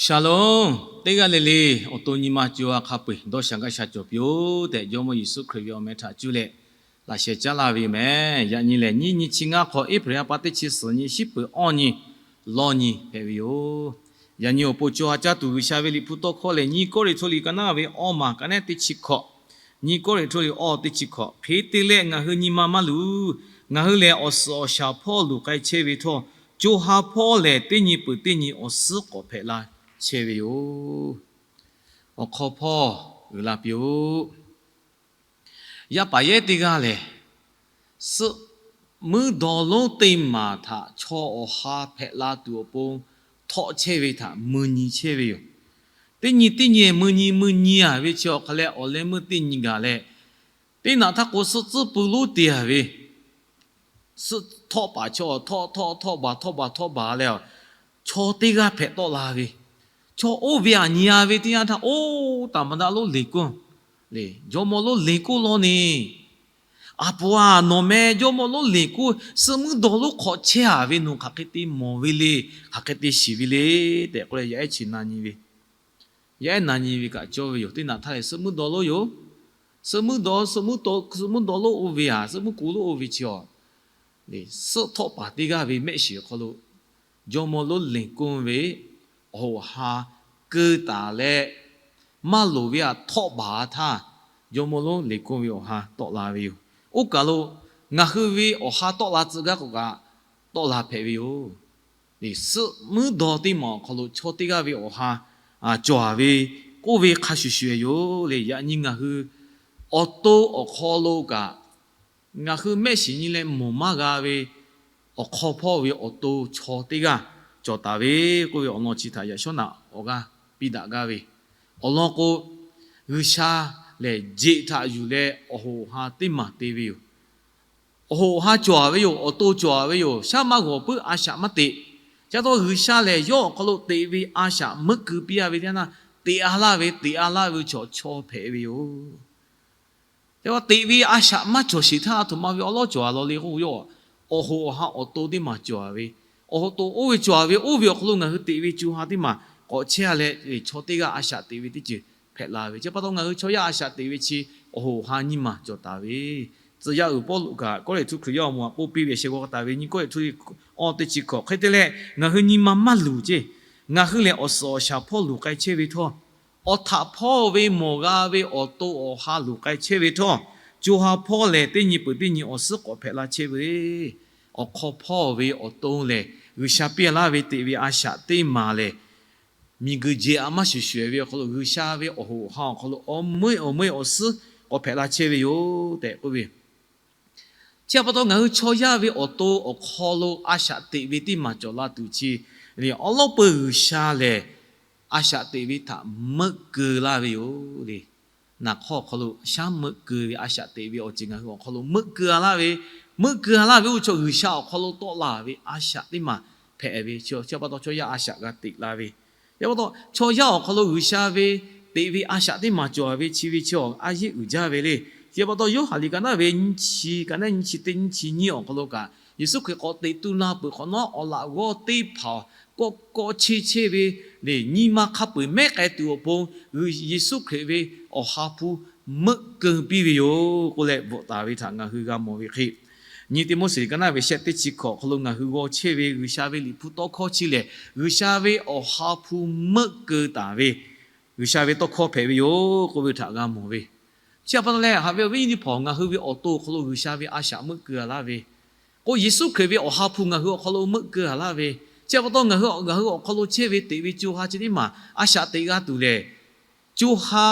Shalom. Teˇ g'aˇ le le awˬ to nyi ma co ha hk'a peu-eˬ dawˇ sha gaˇ sha cawˬ piˇ-oˆ tehꞈ, Jawˇmawˇ Yeˍsuˆ Hkriꞈ ve awˬ meh htaꞈ cuˇ leh laꞈ sheh caˉ laˇ ve yoˬ meh. Yaꞈ nyi lehˬ, nyiˇ nyi chi ngaˇ hk'awꞈ, April ha pa teˇ chi suhˍ nyi, shiˉ peuˍ awˇ nyi, lawˇ nyi hpehꞈ ve yoˬ. Yaꞈ nyi awˬ pon co ha caˇ tuˬ G'uiˬsha ve Liꞈ hpu tawˇ hkawˇ lehˬ, nyiˇ Kawˇrenˍhtuˆ liꞈ ka naˆ ve awˇ maˬ ka naˆ teˇ chi hkawꞈ, nyiˇ Kawˇrenˍhtuˆ liꞈ awˇ teˇ chi hkawꞈ, Hk'e te leh ngaˬ hui nyi ma maˇ luˬ. Ngaˬ hui lehˬ awˬ suhˍ awˬ shaˍ hpawˇ luˬ k'ai chehˇ ve htawˇ, co ha hpawˇ lehˬ teˇ nyi peuˬ teˇ nyi awˬ suhˉ k'awꞈ hpehꞈ la chehˇ ve yoˬ. Awˬ hk'aw hpawˇ uiˍ la piˇ-oˆ. Yaˇ paˍ yehˉ teˇ g'aˇ lehˬ, suhˆ muiˉ dawˇ lonˉ teˇ maˬ htaꞈ chaw awˬ ha hpehꞈ la tuˬ awˬ pon htawˆ chehˇ ve htaꞈ mui nyi chehˇ ve yoˬ. Teˇ nyi teˇ nyi mui nyi mui nyi-a ve chi awˬ hk'a leh, awˬ leh meuˇ teˇ nyi gaˬ leh, teˇ naꞈ htaˇ k'o suhˆ tcuhˉ pui lonˉ te-a ve, suhˆ htawˆ paˍ chaw htawˆ htawˆ htawˆ baˬ htawˆ baˬ htawˆ baˬ leh, chaw teˇ g'aˇ hpehꞈ tawˆ la ve, chaw oˇ ve aꞈ nyi-a ve teˇ yanˇ htaˇ, oˇ taˍ maˍ daꞈ lonˉ leˬ k'oˆ, jawˇmawˇ lonˉ leˬ k'oˆ law neˬ, aˬ puˍ-aˬ, nawˬ meh jawˇmawˇ lonˉ leˬ k'oˆ, suhˆ muiˉ dawˇ lonˉ hk'awꞈ chehˇ-a ve nawˬ hk'aˬ hk'e te mawˬ ve le, hk'aˬ hk'e te shiˍ ve le tehꞈ k'oˆ leh, yaˇ ehˉ chi na nyi ve, yaˇ ehˉ na nyi ve kaꞈ cawˇ ve yoˬ. Teˇ naꞈ htaˇ lehˬ suhˆ muiˉ dawˇ lonˉ yoˬ. Suhˆ muiˉ dawˇ, suhˆ muiˉ dawˇ lonˉ oˇ ve-a, suhˆ muiˉ ku lonˉ oˇ ve chi-a, suhˆ htawˆ paˍ teˇ g'aˇ ve mehˆ shiˍ awˬ hk'aw lo jawˇmawˇ lonˉ leˬ k'oˆ ve awˬ hoꞈ ha keu taˍ leh, maˇ loˍ ve aꞈ htawˆ baˬ htaˇ, jawˇmawˇ lonˉ leˬ k'oˆ ve awˬ ha tawˆ la ve yoˬ. Oˇ kaˬ lo ngaˬ hui ve awˬ ha tawˆ la tcuh gaˇ k'o kaꞈ, tawˆ la hpehꞈ ve yoˬ. Suhˆ muiˉ dawˇ teˇ maˬ awˬ hk'aw lo chaw teˇ g'aˇ ve awˬ ha cawˬ-a ve k'oˆ ve hk'a shuˍ shuˍ yoˬ le. Yaꞈ nyi ngaˬ hui awˬ to awˬ hk'aw lo kaꞈ, ngaˬ hui mehˆ shiˍ nyi leh mawˬ maˇ g'a ve awˬ hk'aw hpawˇ ve awˬ to chaw teˇ g'aˇ cawˬ taˍ ve k'oˆ ve awˬ lawn chi htaꞈ yaꞈ shawˉ naꞈ awˬ g'aˇ piˇ daꞈ gaˇ ve, awˬ lawn k'o, G'uiˬsha lehˬ jeꞈ htaꞈ yuˬ leh awˬ hoꞈ awˬ ha teˇ maˬ te ve yoˬ. Awˬ hoꞈ awˬ ha cawˬ-a ve yoˬ. Awˬ to cawˬ-a ve yoˬ. Shaˉ maˇ g'awˬ puiˉ a shaꞈ maˇ teꞈ. Chi pa taw G'uiˬsha lehˬ yawˇ awˬ hk'aw lo teꞈ ve a shaꞈ meuˆ keu piˇ-a ve teˇ yanˇ, teꞈ-a laˇ ve, teꞈ-a laˇ ve chaw chaw hpehꞈ ve yoˬ. Teꞈ ve a shaꞈ maˇ cawˬ sheˍ htaˇ, a htoꞈ ma ve awˉ lawˉ cawˬ-a law le k'o, yawˇ awˬ hoꞈ awˬ ha awˬ to teˇ maˬ cawˬ-a ve, awˬ hoꞈ to oˇ ve cawˬ-a ve, oˇ ve awˬ hk'aw lo ngaˬ hui teꞈ ve co ha teˇ maˬ k'awꞈ chehˇ-a leh, chaw teˇ g'aˇ a shaꞈ teꞈ ve teˇ ceuˬ hpehꞈ la ve. Chi pa taw ngaˬ hui chaw yaˇ a shaꞈ teꞈ ve chi awˬ hoꞈ awˬ ha nyiˇ maˬ cawˬ taˍ ve, tcuh yaˇ uiˍ Pawˇluꞈ kaꞈ Kawˇrenˍhtuˆ Hkriꞈ yaˇ awˬ moˍ aꞈ k'oˆ piˇ ve sheh g'aw k'a taˍ ve, nyiˇ Kawˇrenˍhtuˆ awˇ teˇ chi hkawꞈ, Hk'e te leh ngaˬ hui nyi ma maˇ luˬ ceˇ. Ngaˬ hui lehˬ awˬ suhˍ awˬ shaˍ hpawˇ luˬ k'ai chehˇ ve htawˇ, awˬ htaꞈ hpawˇ ve mawˬ g'a ve awˬ to awˬ ha luˬ k'ai chehˇ ve htawˇ, co ha hpawˇ lehˬ teˇ nyi peuˬ teˇ nyi awˬ suhˉ k'awꞈ hpehꞈ la chehˇ ve, awˬ hk'aw hpawˇ ve awˬ to lehˬ, G'uiˬsha piˇ laˇ ve teꞈ ve a shaꞈ teˇ maˬ lehˬ, miˬguiˬ jeꞈ aꞈ maˇ shuˍ shuˍ ve awˬ hk'aw lo G'uiˬsha ve awˬ hoꞈ awˬ ha awˬ hk'aw lo awˬ meuˇ awˬ meuˇ awˬ suhˉ k'awꞈ hpehꞈ la chehˇ ve yoˬ tehꞈ k'oˆ ve. Chi pa taw ngaˬ hui chaw yaˇ ve awˬ to awˬ hk'aw lo a shaꞈ teꞈ ve teˇ maˬ cawˬ la tuˬ chi, awˉ lawˉ peuˬ G'uiˬsha lehˬ a shaꞈ teꞈ ve htaꞈ meuˆ keu laˇ ve yoˬ le. Naˍ hk'awˇ awˬ hk'aw lo shaˉ meuˆ keu ve a shaꞈ teꞈ ve awˬ ceuˬ ngaˬ hui awˬ hk'aw lo meuˆ keu-a laˇ ve, meuˆ keu-a laˇ ve oˇ chaw G'uiˬsha awˬ hk'aw lo tawˆ la ve a shaꞈ teˇ maˬ hpehꞈ ve, chi pa taw chaw yaˇ a shaꞈ g'a teꞈ la ve. Chi pa taw chaw yaˇ awˬ hk'aw lo G'uiˬsha ve teꞈ ve a shaꞈ teˇ maˬ cawˬ ve chi ve chi a yeˇ uiˍ jaˇ ve le. Chi pa taw Yoˇhanˬ liꞈ ka naˉ ve nyiˇ chi, ka naˉ nyiˇ chi teˇ nyiˇ chi nyiˇ awˬ hk'aw lo kaꞈ, Yeˍsuˆ Hkriꞈ k'awꞈ teꞈ tu la peuˬ hk'awꞈ nawˉ, awˬ laꞈ g'awˇ teˇ hpaˍ kawˆ kawˆ cheˇ cheˇ ve le, nyi ma hk'a peu-eˬ mehˉ k'ai tuˬ awˬ pon, Yeˍsuˆ Hkriꞈ ve awˬ ha hpu meuˆ keu piˇ ve yoˬ k'oˆ leh bvuhꞈ taˍ ve htaꞈ ngaˬ hui g'a mawˬ ve hk'e, nyi Tiˆmoˉseˍ liꞈ ka naˉ ve shehˆ teˇ chi hkawꞈ awˬ hk'aw lo ngaˬ hui g'aw chehˇ ve G'uiˬsha ve Liꞈ hpu tawˇ hkawˇ chi lehˬ, G'uiˬsha ve awˬ ha hpu meuˆ keu taˍ ve G'uiˬsha ve tawˇ hkawˇ hpehꞈ ve yoˬ k'oˆ ve htaꞈ g'a mawˬ ve. Chi pa taw leh, haꞈ ve awˬ viˉ nyi teˇ hpaˍ, ngaˬ hui ve awˬ to awˬ hk'aw lo G'uiˬsha ve a shaꞈ meuˆ keu-a laˇ ve, k'o Yeˍsuˆ Hkriꞈ ve awˬ ha hpu ngaˬ hui awˬ hk'aw lo meuˆ keu-a laˇ ve, chi pa taw ngaˬ hui ngaˬ hui awˬ hk'aw lo chehˇ ve teꞈ ve co ha chi teˇ maˬ a shaꞈ teꞈ g'a tuˬ lehˬ, co ha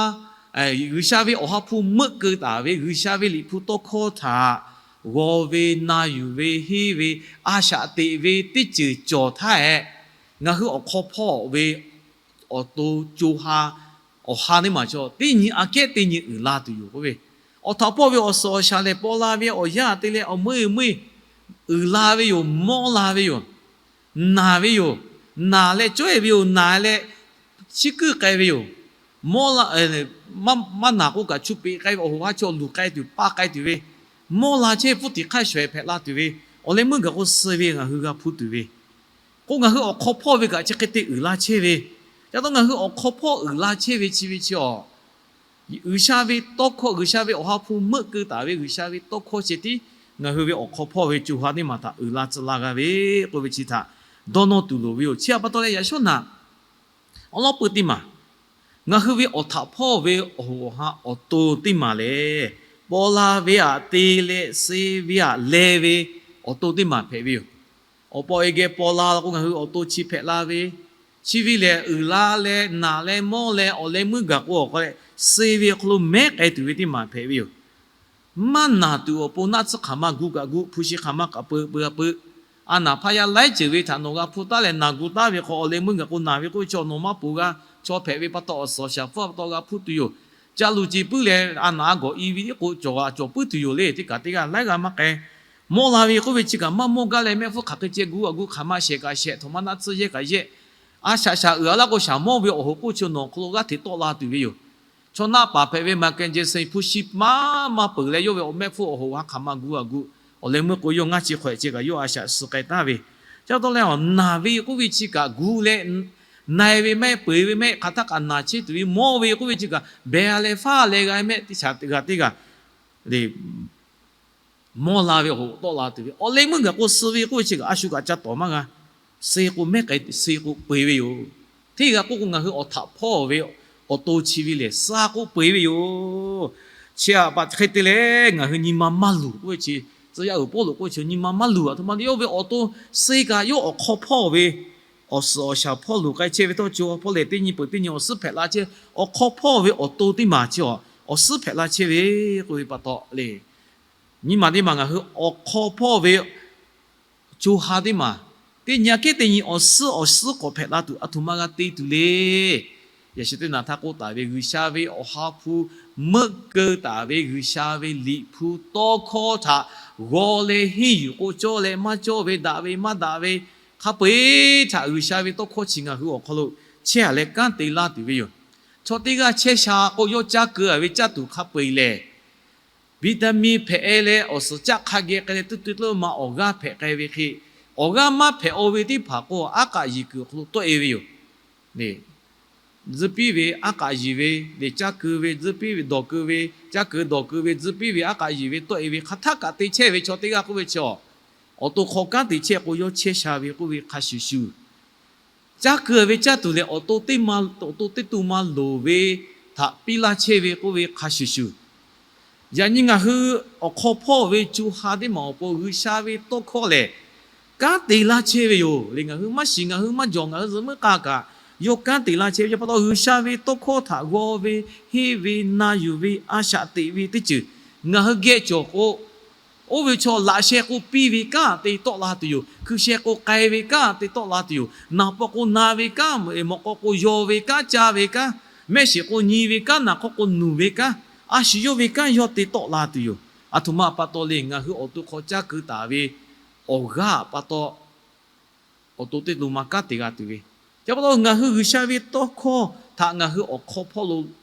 G'uiˬsha ve awˬ ha hpu meuˆ keu taˍ ve G'uiˬsha ve Liꞈ hpu tawˇ hkawˇ htaꞈ g'aw ve, na yuˬ ve, henˇ ve, a shaꞈ teꞈ ve teˇ ceuˬ cawˬ htaˇ hehꞈ, ngaˬ hui awˬ hk'aw hpawˇ ve awˬ to co ha, awˬ ha teˇ maˬ cawˬ teˇ nyi aꞈ kehˉ teˇ nyi uiˍ la tuˬ yoˬ k'oˆ ve. Awˬ htaꞈ hpawˇ ve awˬ suhˍ awˬ shaˍ lehˬ, paw la ve awˬ yanˇ te leh awˬ meuˇ meuˇ uiˍ la ve yoˬ, mawˇ la ve yoˬ, naˬ ve yoˬ, naˬ leh cawehˇ ve yoˬ, naˬ leh chiˇ kuiˉ k'ai ve yoˬ, mawˇ la, maˇ naˬ k'oˆ kaꞈ chu peꞈ k'ai ve, awˬ hoꞈ ha chaw luˬ k'ai tuˬ, paˇ k'ai tuˬ ve, mawˇ la chehˇ ve pfuhˇ tiꞈ hk'aˇ shawehꞈ hpehꞈ la tuˬ ve, awˬ leh meuˇ gaˬ k'o suh ve ngaˬ hui g'a hpuˇ tuˬ ve, k'o ngaˬ hui awˬ hk'aw hpawˇ ve kaꞈ chi hk'e te uiˍ la chehˇ ve, Ca taw ngaˬ hui awˬ hk'aw hpawˇ uiˍ la chehˇ ve chi ve chi awˬ, G'uiˬsha ve tawˇ hkawˇ, G'uiˬsha ve Awˬ ha hpu meuˆ keu taˍ ve G'uiˬsha ve tawˇ hkawˇ ceh tiˉ ngaˬ hui ve awˬ hk'aw hpawˇ ve co ha teˇ maˬ htaꞈ uiˍ la tcuh la g'a ve k'oˆ ve chi htaꞈ dawˇ nawˇ tuˬ loˍ ve yoˬ. Chi htaꞈ pa taw leh yaꞈ shawˉ naꞈ awˬ lawn peuˬ teˇ maˬ, ngaˬ hui ve awˬ htaꞈ hpawˇ ve awˬ hoꞈ awˬ ha awˬ to teˇ maˬ lehˬ, paw la ve aꞈ te leh suh ve aꞈ leh ve awˬ to teˇ maˬ hpehꞈ ve yoˬ. Awˬ pa awˬ e geh paw la la k'o, ngaˬ hui awˬ to chi hpehꞈ la ve, chi ve lehˬ uiˍ la leh naˬ leh mawˇ leh awˬ leh meuˇ gaˬ k'o awˬ hk'aw leh suh ve awˬ hk'aw lo mehˉ k'ai tuˬ ve teˇ maˬ hpehꞈ ve yoˬ. Maˇ naˬ tuˬ awˬ pon naˆ tsuhˇ hk'aˬ ma gu kaꞈ gu, hpu shi hk'aˬ ma kaꞈ peu peu a peu, a naˬ hpaˇ yaˇ laiˉ ceuˬ ve htaꞈ nawˬ g'a hpuˇ taˉ leh naˬ gu taˉ ve hk'aw, awˬ leh meuˇ gaˬ k'o naˬ ve k'oˆ ve chi nawˬ maˇ ponˬ g'a. Chaw hpehꞈ ve pa taw awˬ suhˍ awˬ shaˍ hpfuhˇ pa taw g'a hpuˇ tuˬ yoˬ. Ca luˬ ceˬ puiˉ leh a naˬ a gawˬ i ve tiˉ k'o cawˬ g'a cawˬ puiˉ tuˬ yoˬ le. Teˇ kaꞈ teˇ g'aˇ laiˉ g'aˇ maˇ k'ai. Mawˇ la ve k'oˆ ve chi kaꞈ maˇ mawˇ gaˇ leh mehˆ hpfuhˇ hk'aˬ hk'e ceh gu a gu, hk'aˬ ma shehˍ kaꞈ shehˍ, htoꞈ ma naˆ tsuhˇ yehˇ kaꞈ yehˇ, a shaꞈ shaꞈ uiˍ a laˇ k'o shaˍ mawˇ ve awˬ hoꞈ k'oˆ chi nawˬ awˬ hk'aw lo g'aˇ hteꞈ tawˆ la tuˬ ve yoˬ. Chaw naˆ paˍ hpehꞈ ve Michael Jackson hpu shi maˇ maˇ peuˬ leh yawˇ ve awˬ mehˆ hpfuhˇ awˬ hoꞈ ha hk'aˬ ma gu a gu, awˬ leh meuˇ k'o yawˇ ngaˇ chi hk'awꞈ ceh kaꞈ yawˇ a shaꞈ suh k'ai taˍ ve. Ca taw leh awˬ naˬ ve k'oˆ ve chi kaꞈ gu leh na e ve mehˆ, peuˬ ve mehˆ, hk'aˬ htaˇ kaꞈ naˬ chehˇ tuˬ ve, mawˇ ve k'oˆ ve chi kaꞈ behˬ leh faˇ leh g'a mehˆ teˇ shaˍ teˇ g'aˇ teˇ g'aˇ le mawˇ la ve awˬ hoꞈ tawˆ la tuˬ ve, awˬ leh meuˇ gaˬ k'o suh ve k'oˆ ve chi kaꞈ a shu kaꞈ ca tawˍ maˇ g'a. Suh k'o mehˉ k'ai, suh k'o peu ve yoˬ. Hteˇ g'a k'oˆ k'o ngaˬ hui awˬ htaꞈ hpawˇ ve awˬ to chi ve lehˬ suh k'o peu ve yoˬ. Chi htaꞈ pa hk'e te leh ngaˬ hui nyi ma maˇ luˬ k'oˆ ve chi, tcuh yaˇ uiˍ Pawˇluꞈ k'oˆ chi nyi ma maˇ luˬ a htoꞈ ma le, yawˇ ve awˬ to suh kaꞈ yawˇ awˬ hk'aw hpawˇ ve awˬ suhˍ awˬ shaˍ hpawˇ luˬ k'ai chehˇ ve tawˇ, co ha hpawˇ lehˬ teˇ nyi peuˬ teˇ nyi awˬ suhˉ hpehꞈ la chehˇ, awˬ hk'aw hpawˇ ve awˬ to teˇ maˬ chi awˬ suhˉ hpehꞈ la chehˇ ve k'oˆ ve pa taw le. Nyi ma teˇ maˬ ngaˬ hui awˬ hk'aw hpawˇ ve co ha teˇ maˬ, teˇ nyi aꞈ kehˉ teˇ nyi awˬ suhˉ awˬ suhˉ k'awꞈ hpehꞈ la tuˬ a htoꞈ ma g'a te tuˬ le. Yaꞈ shi teˇ naˬ htaˇ k'oˆ taˍ ve G'uiˬsha ve Awˬ ha hpu meuˆ keu taˍ ve G'uiˬsha ve Liꞈ hpu tawˇ hkawˇ htaꞈ g'aw leh henˇ yuˬ k'o cawˇ leh maˇ cawˇ ve, daꞈ ve maˇ daꞈ ve, hk'a peu-eˬ htaꞈ G'uiˬsha ve tawˇ hkawˇ chi ngaˬ hui awˬ hk'aw lo chehˇ a leh kanˉ te laˇ tuˬ ve yoˬ. Chaw teˇ g'aˇ chehˇ sha k'o yawˇ caˇ keu a ve caˇ tuˬ hk'a peu-eˬ lehˬ, vitamin hpehꞈ e leh awˬ suhˍ caˆ hk'a geh k'ai leh tuˇ tuˇ tleuˇ ma awˬ g'aˇ hpehꞈ k'ai ve hk'e, awˬ g'aˇ maˇ hpehꞈ o ve teˇ hpaˍ k'o aˉ k'aꞈ yiˍ kuiˬ awˬ hk'aw lo tawˆ e ve yoˬ. Tzuhˇ piˇ ve aˉ k'aꞈ yiˍ ve le, caˇ keu ve tzuhˇ piˇ ve dawˬ keu ve, caˇ keu dawˬ keu ve tzuhˇ piˇ ve aˉ k'aꞈ yiˍ ve tawˆ e ve hk'aˬ htaˇ kaꞈ te chehˇ ve chaw teˇ g'aˇ k'oˆ ve chi awˬ, awˬ to hk'aw kanˉ te chehˇ k'o yawˇ chehˇ sha ve k'oˆ ve hk'a shuˍ shuˍ, caˇ keu ve caˇ tuˬ lehˬ awˬ to teˇ ma, awˬ to teˇ to ma loˍ ve htaꞈ piˇ laˇ chehˇ ve k'oˆ ve hk'a shuˍ shuˍ, yaꞈ nyi ngaˬ hui awˬ hk'aw hpawˇ ve co ha teˇ maˬ awˬ pon G'uiˬsha ve tawˇ hkawˇ lehˬ kanˉ te laˇ chehˇ ve yoˬ le. Ngaˬ hui maˇ shiˍ, ngaˬ hui maˇ jawˬ, ngaˬ hui zuhꞈ meuˇ k'a kaꞈ yawˇ kanˉ te laˇ chehˇ ve pa taw, G'uiˬsha ve tawˇ hkawˇ htaꞈ g'aw ve, henˇ ve, na yuˬ ve, a shaꞈ teꞈ ve teˇ ceuˬ ngaˬ hui geh cawˬ k'o, oˇ ve chaw laꞈ sheh k'o piˇ ve kanˉ te tawˆ la tuˬ yoˬ. Hkui sheh k'o k'ai ve kanˉ te tawˆ la tuˬ yoˬ. Naˍ paw k'o na ve kanˉ, mawꞈ k'aw k'o yaw ve kanˉ, caˇ ve kanˉ, mehˆ shiˍ k'o nyi ve kanˉ, naˍ hk'awˇ k'o nuˬ ve kanˉ, a shu yawˇ ve kanˉ yawˇ te tawˆ la tuˬ yoˬ. A htoꞈ ma pa taw le, ngaˬ hui awˬ to hk'aw caˇ keu taˍ ve awˬ g'aˇ pa taw, awˬ to teˇ to ma kanˉ te g'a tuˬ ve, chi pa taw ngaˬ hui G'uiˬsha ve tawˇ hkawˇ htaꞈ ngaˬ hui awˬ hk'aw hpawˇ lo,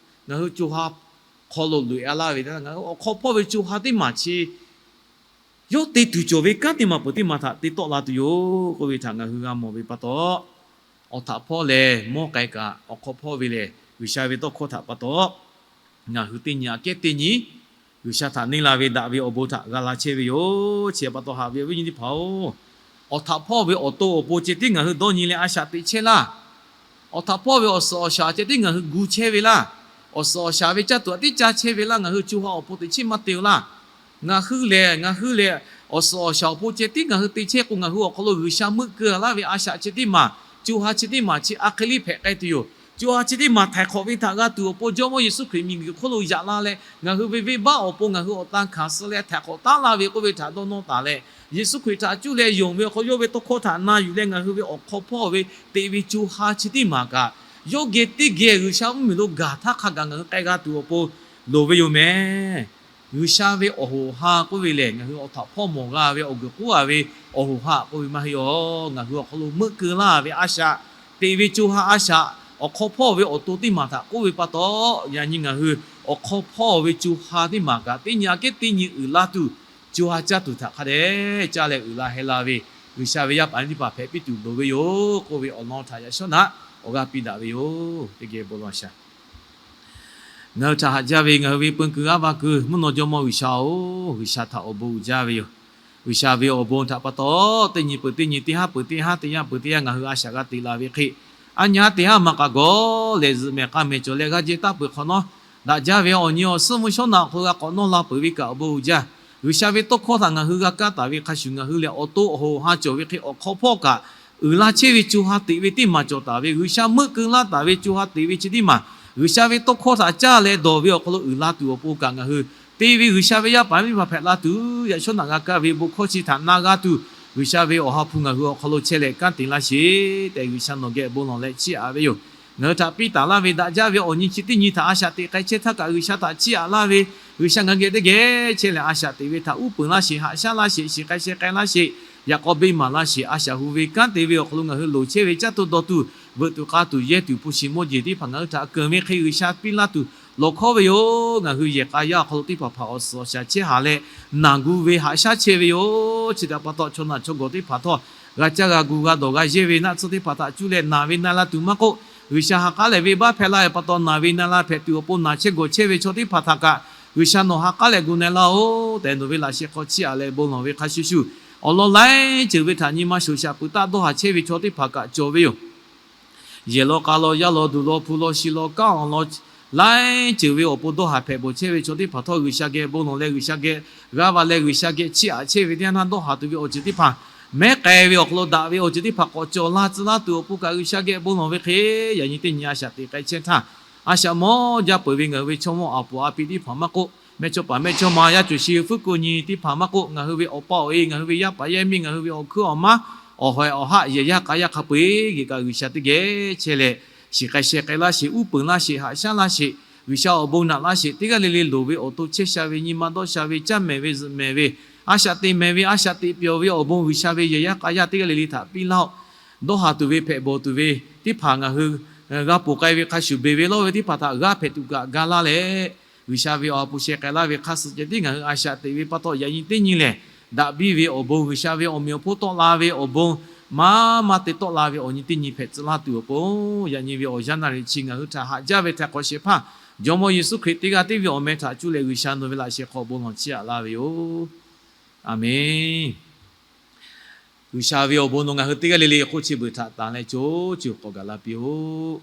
ngaˬ hui co ha hk'aw lo loꞈ e a laˇ ve, ngaˬ hui awˬ hk'aw hpawˇ ve co ha teˇ maˬ chi yawˇ te tuˬ cawˬ ve kanˉ teˇ maˬ peuˬ teˇ maˬ htaꞈ te tawˆ la tuˬ yoˬ k'oˆ ve htaꞈ ngaˬ hui g'a mawˬ ve pa taw, awˬ htaꞈ hpawˇ lehˬ mawˇ k'ai kaꞈ, awˬ hk'aw hpawˇ ve lehˬ G'uiˬsha ve tawˇ hkawˇ htaꞈ pa taw, ngaˬ hui teˇ nyi aꞈ kehˉ teˇ nyi G'uiˬsha htaꞈ neˇ la ve daꞈ ve awˬ bon htaꞈ g'a la chehˇ ve yoˬ. Chi pa taw haꞈ ve awˬ viˉ nyi teˇ hpaˍ-oˬ, awˬ htaꞈ hpawˇ ve awˬ to awˬ pon ceh tiˉ ngaˬ hui dawˇ nyi leh a shaꞈ teꞈ chehˇ laˇ. Awˬ htaꞈ hpawˇ ve awˬ suhˍ awˬ shaˍ ceh tiˉ ngaˬ hui gu chehˇ ve laˇ. Awˬ suhˍ awˬ shaˍ ve caˇ tuˬ aꞈ tiˉ caˇ chehˇ ve laˇ. Ngaˬ hui co ha awˬ pon teꞈ chiˉ maˇ te-o laˇ. Ngaˬ hui lehˬ, ngaˬ hui lehˬ, awˬ suhˍ awˬ shaˍ awˬ pon ceh tiˉ ngaˬ hui te chehˇ k'o, ngaˬ hui awˬ hk'aw lo G'uiˬsha meuˆ keu laˇ ve a shaꞈ chi teˇ maˬ, co ha chi teˇ maˬ chi a hk'e liˇ hpehꞈ k'ai tuˬ yoˬ. Co ha chi teˇ maˬ htaiˍ hk'awꞈ ve htaꞈ g'a tuˬ awˬ pon Jawˇmawˇ Yeˍsuˆ Hkriꞈ miˬguiˬ hk'oˆ lo yaꞈ la leh, ngaˬ hui ve venˇbaˆ awˬ pon ngaˬ hui awˬ tan hkanˍ suh leh htaiˍ hk'awꞈ taˉ laˇ ve k'oˆ ve htaꞈ dawˇ nawˇ taˍ leh, Yeˍsuˆ Hkriꞈ htaꞈ cuˇ leh yonˍ ve awˬ hk'aw yawˇ ve tawˇ hkawˇ htaꞈ na yuˬ leh ngaˬ hui ve awˬ hk'aw hpawˇ ve teꞈ ve co ha chi teˇ maˬ kaꞈ, yawˇ geh teˇ geh G'uiˬsha mvuhˇmiˬ lo gaˬ htaˇ hk'a gaˬ ngaˬ hui k'ai g'a tuˬ awˬ pon loˍ ve yoˬ mehˍ. G'uiˬsha ve awˬ hoꞈ ha k'oˆ ve lehˬ, ngaˬ hui awˬ htaꞈ hpawˇ mawˬ g'a ve awˬ guiˬ k'oˆ a ve awˬ hoꞈ ha k'oˆ ve maˇ heˆ-oˬ. Ngaˬ hui awˬ hk'aw lo meuˆ keu laˇ ve a shaꞈ, teꞈ ve co ha a shaꞈ, awˬ hk'aw hpawˇ ve awˬ to teˇ maˬ htaꞈ k'oˆ ve pa taw, yaꞈ nyi ngaˬ hui awˬ hk'aw hpawˇ ve co ha teˇ maˬ kaꞈ teˇ nyi aꞈ kehˉ teˇ nyi uiˍ la tuˬ, co ha caˇ tuˬ htaꞈ hk'a dehꞈ caˇ leh uiˍ la heh la ve G'uiˬsha ve yaˇ paˍ teˇ hpaˍ hpehꞈ piˇ tuˬ loˍ ve yoˬ k'oˆ ve awˬ lawn htaꞈ yaꞈ shawˉ naꞈ awˬ g'aˇ piˇ daꞈ ve yoˬ. Teˇ geh bon lawˬ shaˍ. Ngaˬ hui htaꞈ haꞈ jaˇ ve ngaˬ hui ve peun kuiˬ g'aˇ va kuiˬ mvuhˇ naw jawˇmawˇ G'uiˬsha-oˬ, G'uiˬsha htaꞈ awˬ bon uiˍ jaˇ ve yoˬ. G'uiˬsha ve awˬ bon htaꞈ pa taw, teˇ nyi peuˬ teˇ nyi, teˇ haˉ peuˬ teˇ haˉ, teˇ yanˇ peuˬ teˇ yanˇ ngaˬ hui a shaꞈ g'a teꞈ la ve hk'e, aˉ nyi aˉ teˇ haˉ maˬ k'aꞈ gawˬ leh zuhꞈ mehˍ k'a mehˍ cawˬ leh g'aˇ jehˇ taˇ peuˬ hk'awꞈ nawˉ, daꞈ jaˇ ve awˬ nyi awˬ suhˉ mvuhˇ shawˉ naꞈ awˬ hk'aw lo g'a k'awꞈ nawˇ la peuˬ ve kaꞈ awˬ bon uiˍ jaˇ. G'uiˬsha ve tawˇ hkawˇ htaꞈ ngaˬ hui g'a kaˇ taˍ ve hk'a shuˍ, ngaˬ hui lehˬ awˬ to awˬ hoꞈ awˬ ha cawˬ ve hk'e awˬ hk'aw hpawˇ kaꞈ uiˍ la chehˇ ve co ha teꞈ ve teˇ maˬ cawˬ taˍ ve, G'uiˬsha meuˆ keu laˇ taˍ ve co ha teꞈ ve chi teˇ maˬ G'uiˬsha ve tawˇ hkawˇ htaꞈ caˇ leh dawˬ ve awˬ hk'aw lo uiˍ la tuˬ awˬ pon kaꞈ ngaˬ hui te ve G'uiˬsha ve yaˇ paˍ yaˇ miˇ hpaˍ hpehꞈ la tuˬ, yaꞈ shawˉ naꞈ g'a kaˇ ve bon hkawˇ chi htaꞈ na g'a tuˬ, G'uiˬsha ve awˬ ha hpu ngaˬ hui awˬ hk'aw lo chehˇ leh kanˉ te laˇ sheˍ tehꞈ, G'uiˬsha nawˬ geh bon lawˬ leh chiˇ aꞈ ve yoˬ. Ngaˬ hui htaꞈ piˇ taˍ laˇ ve daꞈ jaˇ ve awˬ nyi chi teˇ nyi htaꞈ a shaꞈ teꞈ k'ai chehˇ htaˇ kaꞈ G'uiˬsha htaꞈ chiˇ aꞈ laˇ ve, G'uiˬsha ngaˬ hui geh teˇ geh chehˇ leh a shaꞈ teꞈ ve htaꞈ uˉ peunˍ laˇ sheˍ, haꞈ shaˉ laˇ sheˍ, shiˍ k'ai sheh k'ai laˇ sheˍ, yaꞈ k'aw beˇ maˍ laˇ sheˍ, a shaꞈ hu ve kanˉ te ve awˬ hk'aw lo ngaˬ hui loˍ chehˇ ve caˇ tuˬ dawˬ tuˬ, veuꞈ tuˬ k'a tuˬ, yehˇ tuˬ, hpu shi mawˇ jeˬ teˇ hpaˍ ngaˬ hui htaꞈ keunˍ ve hk'e G'uiˬsha piˇ laˇ tuˬ lawˬ hkawˉ ve yoˬ. Ngaˬ hui yehˬ k'a yaˇ awˬ hk'aw lo teˇ hpaˍ hpaˍ awˬ suhˍ awˬ shaˍ chehˇ haˍ leh naˬ gu ve haꞈ shaˉ chehˇ ve yoˬ. Chi htaꞈ pa taw chaw naˬ chaw gawˬ teˇ hpaˍ htawˇ, g'a caˇ g'a gu g'a dawˬ g'a yehˇ ve naˆ tsuhˇ teˇ hpaˍ htaꞈ cuˇ leh naˬ ve na la tuˬ maˇ k'oˆ, G'uiˬsha ha k'aˉ lehˬ venˇbaˆ hpehꞈ la ve pa taw naˬ ve na la hpehꞈ tuˬ awˬ pon naˬ chehˇ gawˬ chehˇ ve chaw teˇ hpaˍ htaꞈ kaꞈ G'uiˬsha nawˬ ha k'aˉ leh gu na laˇ-oˬ tehꞈ nawˬ ve laꞈ sheh hk'aw chiˇ aꞈ leh bon lawˬ ve hk'a shuˍ shuˍ, awˬ lawn laiˉ ceuˬ ve htaꞈ nyi ma shoˍ shaꞈ peuˬ taˆ dawˇ haˍ chehˇ ve chaw teˇ hpaˍ kaꞈ cawˬ ve yoˬ. Yehˬ law k'a law, yaˇ law duˬ law, hpu law shi law, kanˉ awˬ lawn laiˉ ceuˬ ve awˬ pon dawˇ haˍ hpehꞈ bawˬ chehˇ ve chaw teˇ hpaˍ htawˇ G'uiˬsha geh bon lawˬ leh G'uiˬsha geh g'aˇ va leh G'uiˬsha geh chiˇ aꞈ chehˇ ve teˇ yanˇ htaˇ dawˇ haˍ tuˬ ve awˬ ceuˬ teˇ hpaˍ, mehˉ k'ai ve awˬ hk'aw lo daꞈ ve awˬ ceuˬ teˇ hpaˍ k'awꞈ cawˬ la tcuh laˇ tuˬ awˬ pon kaꞈ G'uiˬsha geh bon lawˬ ve hk'e, yaꞈ nyi teˇ nyi a shaꞈ teꞈ k'ai chehˇ htaˇ, a shaꞈ mawˇ jaˇ peuˬ ve ngaˬ hui ve chaw mawˇ aˬ puˍ a pi teˇ hpaˍ maˇ k'oˆ, mehˇchawˇ paˍ mehˇchawˇma, yaˇ cawˬ shi fuiˉ ko nyi teˇ hpaˍ maˇ k'oˆ, ngaˬ hui ve awˬ pa awˬ e, ngaˬ hui ve yaˇ paˍ yaˇ miˇ, ngaˬ hui ve awˬ hkuiˉ awˬ maˉ, awˬ hawehˍ awˬ haˆ, yehˬ yaˇ k'a yaˇ hk'a peu-eˬ geh kaꞈ G'uiˬsha teˇ geh chehˇ leh, shiˍ k'ai sheh k'ai laˇ sheˍ, uˉ peunˍ laˇ sheˍ, haꞈ shaˉ laˇ sheˍ, G'uiˬsha awˬ bon naꞈ laˇ sheˍ, teˇ g'aˇ le le loˍ ve awˬ to chehˇ sha ve, nyi ma dawˇ sha ve, caˇ mehˍ ve zuhꞈ mehˍ ve, a shaꞈ teꞈ mehˍ ve, a shaꞈ teꞈ pyawˬ ve awˬ bon G'uiˬsha ve yehˬ yaˇ k'a yaˇ teˇ g'aˇ le le htaꞈ piˇ laˇ-oˆ. Dawˇ haˍ tuˬ ve hpehꞈ bawˬ tuˬ ve teˇ hpaˍ ngaˬ hui g'a ponˬ k'ai ve hk'a shuˍ, beˬ ve lawˇ ve teˇ hpaˍ htaꞈ g'aˇ hpehꞈ tuˬ kaꞈ ga laˇ leh, G'uiˬsha ve awˬ ha hpu sheh k'ai laˇ ve hk'a suh ceh tiˉ ngaˬ hui a shaꞈ teꞈ ve pa taw, yaꞈ nyi teˇ nyi lehˬ, daꞈ biˇ ve awˬ bon, G'uiˬsha ve awˬ meꞈ awˬ hponˇ tawˆ la ve awˬ bon, maˇ maˇ te tawˆ la ve awˬ nyi teˇ nyi hpehꞈ tcuh laˇ tuˬ awˬ pon, yaꞈ nyi ve awˬ yanˇ naˆ riˍ chi ngaˬ hui htaꞈ haꞈ jaˇ ve htaiˍ hk'awꞈ shehˍ hpaˇ Jawˇmawˇ Yeˍsuˆ Hkriꞈ teˇ g'aˇ tiˉ ve awˬ meh htaꞈ cuˇ leh G'uiˬsha nawˬ ve laꞈ sheh hk'aw bon lawˬ chiˇ aꞈ laˇ ve yoˬ. Aˬmenˍ. G'uiˬsha ve awˬ bon nawˬ ngaˬ hui teˇ g'aˇ le le hk'oˆ chi beuꞈ htaꞈ tanˍ leh co co k'awꞈ gaˬ la piˇ-oˆ.